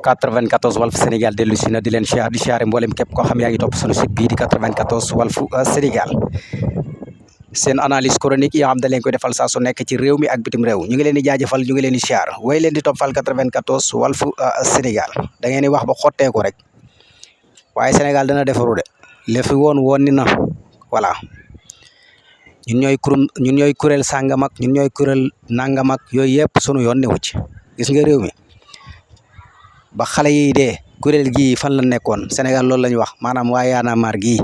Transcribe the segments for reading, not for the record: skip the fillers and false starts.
94 Walf Sénégal dellu si na di leen siyaar di siyaare mboolem képp koo xam yaa ngi topp sunu site bii di 94 Walf Sénégal seen analyse chronique yi nga xam da leen koy defal saa su nekk ci réew mi ak bitim réew ñu ngi leen di jaajëfal ñu ngi leen di siyaar way leen di toppal 94 Walf Sénégal da ngeen di wax ba xotteeku rek waaye Sénégal dana defaru de le fi woon ni na voilà ñun ñooy kuréel sàngam ak ñun ñooy kuréel nangam ak yooyu yëpp sunu yoon newu ci gis nga réew mi ba xale yi dee kuréel gii fan la nekkoon Sénégal loolu la ñu wax maanaam waa Y'en a marre gii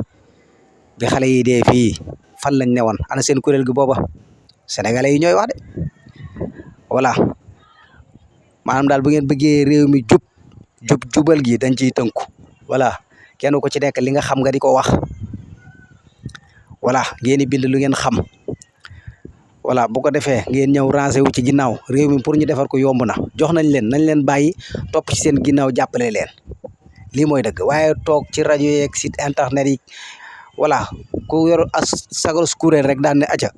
bi xale yi dee fii fan lañ newoon ana seen kuréel gi booba sénégalais yi ñooy wax de voilà maanaam daal bu ngeen bëggee réew mi jubal gi dañ ciy tënku voilà kenn ku ci nekk li nga xam nga di ko wax voilà ngeen di bind lu ngeen xam voilà bu ko defee ngeen ñëw rancé wu ci ginnaaw réew mi pour ñu defar ko yomb na jox nañ leen bàyyi topp ci seen ginnaaw jàppale leen lii mooy dëgg waaye toog ci rajo yeeg site internet yi voilà ku yor sagaru kuréel rek daan ne aca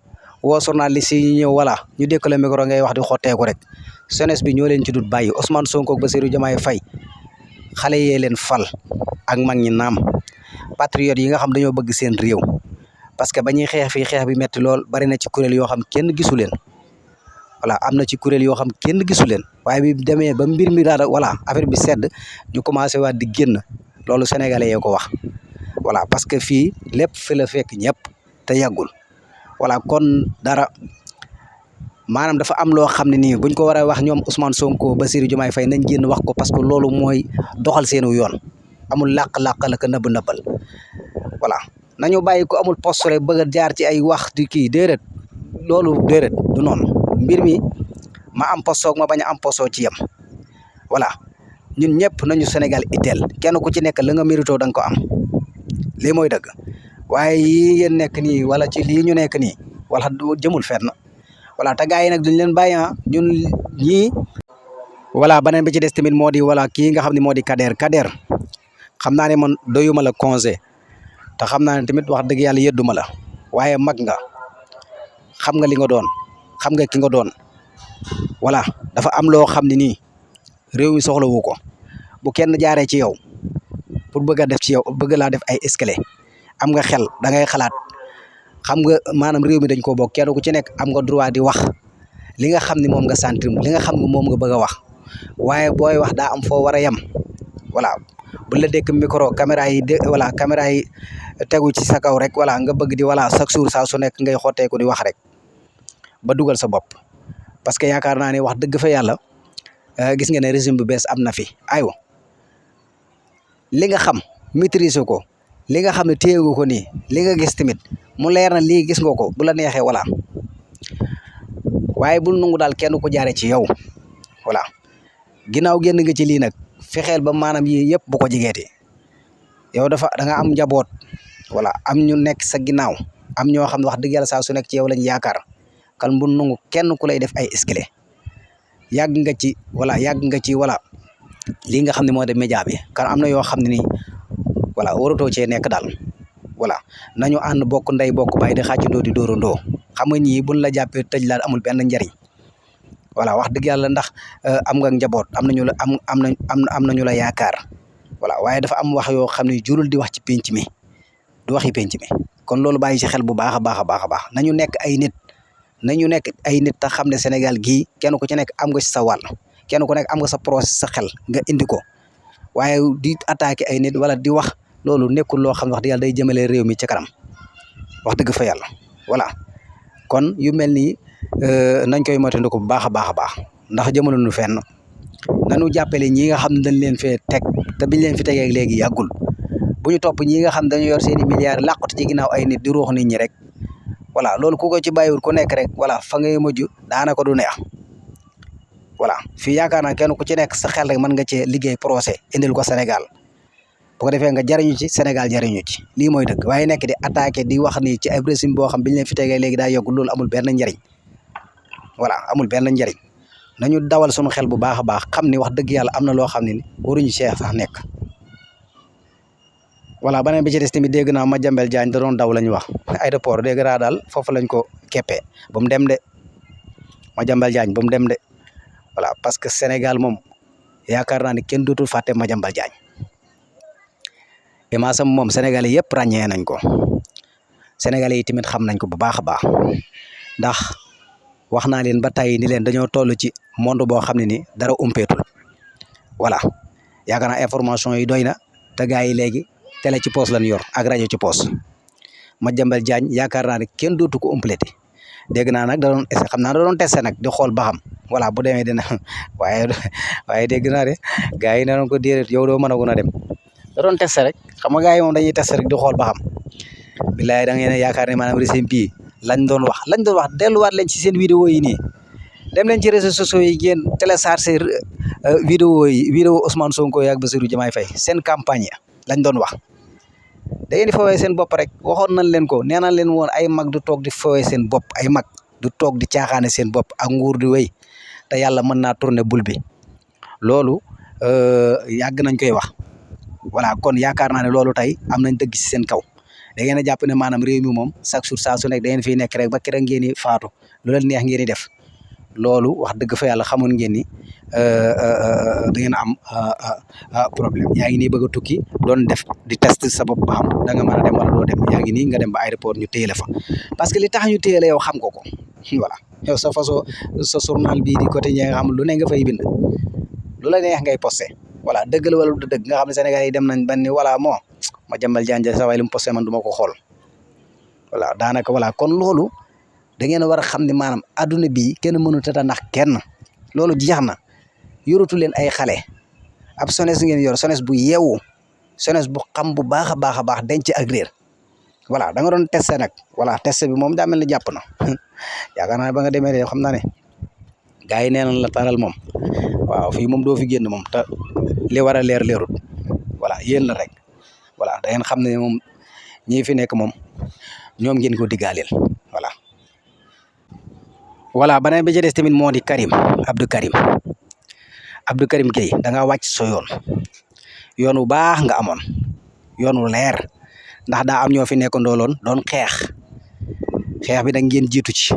woo journaliste yi ñëw voilà ñu dékk la micro ngay wax di xotteeku rek jeunesse bi ñoo leen ci dut bàyyi Ousmane Sonko ak Bassirou Diomaye Faye xale yee leen fal ak mag ñi naam patriotes yi nga xam dañoo bëgg seen réew parce que ba ñuy xeex fii xeex bi metti lool bari na ci kuréel yoo xam kenn gisu leen voilà am na ci kuréel yoo xam kenn gisu leen waaye bi demee ba mbir mi daal voilà affaire bi sedd ñu commencé waat di génn loolu sénégalais yee ko wax voilà parce que fii lépp fi la fekk ñëpp te yàggul voilà kon dara maanaam dafa am loo xam ne nii buñ ko war a wax ñoom Ousmane Sonko Bassirou Diomaye Faye nañ génn wax ko parce que loolu mooy doxal seenu yoon amul làq-làq la ko nëbb-nëbbal voilà nañu bàyyi ko amul posture bëgg a jaar ci ay wax di kii déedéet loolu déedéet du noonu mbir mi ma am postoog ma bañ a am postoo ci yem voilà ñun ñëpp nañu Sénégal itteel kenn ku ci nekk la nga mérito da nga ko am lii mooy dëgg waaye yii ngeen nekk nii wala ci lii ñu nekk nii wala jëmul fenn voilà te gars yi nag duñ leen bàyyi ñun ñii voilà beneen bi ci des tamit moo di voilà kii nga xam ne moo di Kader xam naa ne man doyuma la congé te xam naa ne tamit wax dëgg yàlla yëdduma la waaye mag nga xam nga li nga doon xam nga ki nga doon voilà dafa am loo xam ne nii réew mi soxlawu ko bu kenn jaaree ci yow pour bëgg a def ci yow bëgg laa def ay escalier am nga xel da ngay xalaat xam nga maanaam réew mi dañ koo bokk kenn ku ci nekk am nga droit di wax li nga xam ne moom nga sentir li nga xam ne moom nga bëgg a wax waaye booy wax daa am foo war a yem voilà bu la dékk micro caméra yi voilà caméra yi tegu ci sa kaw rek voilà nga bëgg di voilà chaque jour saa su nekk ngay xotteeku di wax rek ba dugal sa bopp parce que yaakaar naa ne wax dëgg fa yàlla gis nga ne régime bu bees am na fi aywa li nga xam maîtriser ko li nga xam ne téyegu ko nii li nga gis tamit mu leer na lii gis nga ko bu la neexee voilà waaye bul nangu daal kenn ko jaare ci yow voilà ginnaaw génn nga ci lii nag fexeel ba maanaam yii yëpp bu ko jigeeti yow da nga am njaboot voilà am ñu nekk sa ginnaaw am ñoo xam ne wax dëgg yàlla saa su nekk ci yow lañ yaakaar kan bu nangu kenn ku lay def ay escalier yàgg nga ci voilà lii nga xam ne moo de média bi kan am na yoo xam ne nii voilà waratoo cee nekk daal voilà nañu ànd bokk ndey bokk baay di xàccandoo di dóorandoo xam nga ñii buñ la jàppee tëj la amul benn njariñ voilà wax dëgg yàlla ndax am nga njaboot am nañu la yaakaar voilà waaye dafa am wax yoo xam ne jurul di wax ci penc mi du waxi penc mi kon loolu bàyyi ci xel bu baax a baax a baax a baax nañu nekk ay nit te xam ne Sénégal gii kenn ku ci nekk am nga ci sa wàll kenn ku nekk am nga sa procès sa xel nga indi ko waaye di attaquer ay nit wala di wax loolu nekkul loo xam ne wax dëgg yàlla day jëmale réew mi ci kanam wax dëgg fa yàlla voilà kon yu mel nii nañ koy moytandiku bu baax a baax a baax ndax jëmale nu fenn nañu jàppale ñi nga xam ne dañ leen fee teg te biñ leen fi tegee léegi yàggul bu ñu topp ñi nga xam dañu yor seen i milliards làqatu ci ginnaaw ay nit di ruux nit ñi rek voilà loolu ku ko ci bàyyiwul ku nekk rek voilà fa ngay mujj daanaka du neex voilà fii yaakaar naa kenn ku ci nekk sa xel rek mën nga cee liggéey procès indil ko Sénégal bu ko defee nga jariñu ci Sénégal jariñu ci lii mooy dëgg waaye nekk di attaqué di wax ni ci ay régime boo xam biñ leen fi tegee léegi daa yokk loolu amul benn njariñ voilà amul benn njariñ nañu dawal suñu xel bu baax a baax xam ni wax dëgg yàlla am na loo xam ne ni waruñu Cheikh sax nekk voilà beneen bi ci des tamit dégg naa Madiambel Diagne da doon daw la ñu wax aéroport dégg naa daal foofu lañ ko keppee ba mu dem de Madiambel Diagne ba mu dem de voilà parce que Sénégal moom yaakaar naa ne kenn dootul fàtte Madiambal Diagne image am moom sénégalais yëpp ràññee nañ ko sénégalais yi tamit xam nañ ko bu baax a baax ndax wax naa leen ba tey ni leen dañoo toll ci monde boo xam ne ni dara umpeetul voilà yaakaar naa information yi doy na te gars yi léegi télé ci poos lañ yor ak rajo ci poos Madiambal Diagne yaakaar naa ne kenn dootu ko umplété dégg naa nag da doon essayé xam naa da doon testé nag di xool ba xam voilà bu demee dina waaye dégg naa de gars yi ne doon ko déedéet yow doo mën a gun a dem da doon testé rek xam nga gars yi moom dañuy testé rek di xool ba xam billaay da ngeen a yaakaar ne maanaam régime bii lañ doon wax delluwaat leen ci seen vidéo yi nii dem leen ci réseaux sociaux yi ngeen téléchargé vidéo Ousmane Sonko ak Bassirou Diomaye Faye seen campagne lañ doon wax da ngeen di fowee seen bopp rek waxoon nañ leen ko nee nañ leen woon ay mag du toog di fowee seen bopp ay mag du toog di caaxaane seen bopp ak nguur di wéy te yàlla mën naa tourner bul bi loolu yàgg nañ koy wax voilà kon yaakaar naa ne loolu tey am nañ dëgg ci seen kaw da ngeen a jàpp ne maanaam réew mi moom chaque jour saa su nekk da ngeen fiy nekk rek ba keroog ngeen di faatu lu leen neex ngeen di def loolu wax dëgg fa yàlla xamoon ngeen ni da ngeen am problème yaa ngi nii bëgg a tukki doon def di test sa bopp ba xam da nga mën a dem wala doo dem yaa ngi nii nga dem ba aéroport ñu téye la fa parce que li tax ñu téye la yow xam nga ko voilà yow sa façon sa journal bii di quotidien nga xam lu ne nga fay bind lu la neex ngay posté voilà dëgg la wala du dëgg nga xam ne Sénégal yi dem nañ ban ni voilà moo Madiambal Diagne sa waay li mu posté man du ma ko xool voilà daanaka voilà kon loolu da ngeen a war a xam ne maanaam adduna bii kenn mënut a nax kenn loolu jeex na yoratu leen ay xale ab sones ngeen yor sones bu yeewu sones bu xam bu baax a baax a baax denc ak réer voilà da nga doon testé nag voilà testé bi moom daa mel ni jàpp na yaakaar naa ba nga demee de xam naa ne gars yi nee nañ la taral moom waaw fii moom doo fi génn moom te li war a leer leerut voilà yéen la rek voilà da ngeen xam ne moom ñii fi nekk moom ñoom ngeen ko diggaaleel voilà beneen bi ci des tamit moo di Abdou Karim Gueye da nga wàcc sa yoon wu baax nga amoon yoon wu leer ndax daa am ñoo fi nekkandooloon doon xeex bi da ngeen jiitu ci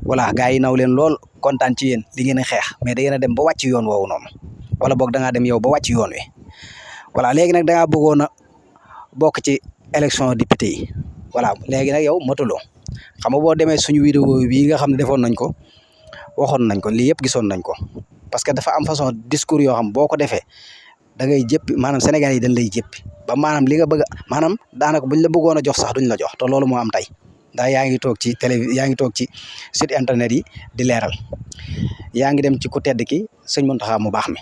voilà gars yi naw leen lool kontaan ci yéen li ngeen a xeex mais da ngeen a dem ba wàcc yoon woowu noonu wala boog da ngaa dem yow ba wàcc yoon wi voilà léegi nag da ngaa bëggoon a bokk ci élection député yi voilà léegi nag yow matuloo xam nga boo demee suñu vidéo bii nga xam ne defoon nañ ko waxoon nañ ko lii yëpp gisoon nañ ko parce que dafa am façon discours yoo xam boo ko defee da ngay jëppi maanaam Sénégal yi dañ lay jëppi ba maanaam li nga bëgg maanaam daanaka buñ la bëggoon a jox sax duñ la jox te loolu moo am tey ndax yaa ngi toog ci yaa ngi toog ci site internet yi di leeral yaa ngi dem ci ku tedd ki sëñ Mountakha mu baax mi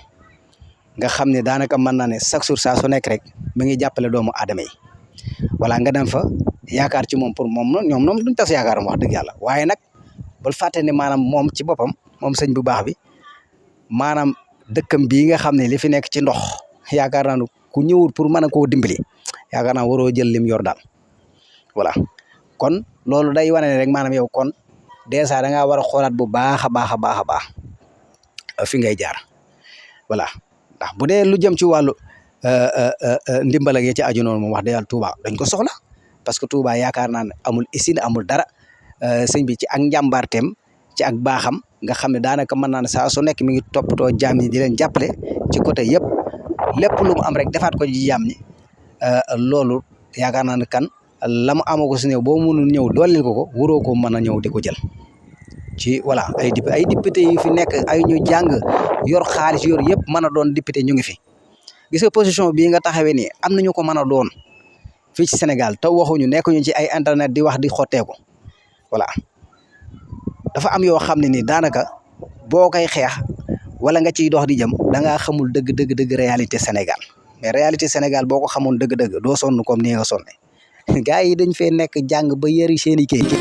nga xam ne daanaka mën naa ne chaque jour saa su nekk rek mi ngi jàppale doomu aadama yi voilà nga dem fa yaakaar ci moom pour moom ñoom duñ tas yaakaaram wax dëgg yàlla waaye nag bul fàtte ne maanaam moom ci boppam moom sëñ bu baax bi maanaam dëkkam bii nga xam ne li fi nekk ci ndox yaakaar naa ne ku ñëwul pour mën a koo dimbali yaakaar naa waroo jël lim yor daal voilà kon loolu day wane ne rek maanaam yow kon dèjà da ngaa war a xoolaat bu baax a baax a baax a baax fi ngay jaar voilà ndax bu dee lu jëm ci wàllu ndimbal ak ci aju noonu moom wax dëgg yàlla Touba dañ ko soxla parce que Touba yaakaar naa ne amul usine amul dara sëñ bi ci ak njàmbaarteem ci ak baaxam nga xam ne daanaka mën naa ne saa su nekk mi ngi toppatoo jaam ñi di leen jàppale ci côté yëpp lépp lu mu am rek defaat ko ci jaam ñi loolu yaakaar naa ne kan la mu amoo ko si néew boo mënul ñëw dooleel ko waroo ko mën a ñëw di ko jël ci voilà ay député yi fi nekk ay ñu jàng yor xaalis yor yëpp mën a doon député ñu ngi fi gis nga position bii nga taxawee nii am nañu ko mën a doon fii ci Sénégal te waxuñu nekkuñu ci ay internet di wax di xotteeku voilà dafa am yoo xam ne ni daanaka boo koy xeex wala nga ciy dox di jëm da ngaa xamul dëgg réalité Sénégal mais réalité Sénégal boo ko xamoon dëgg doo sonn comme ni nga sonne gars yi dañ fee nekk jàng ba yëri seen i kayit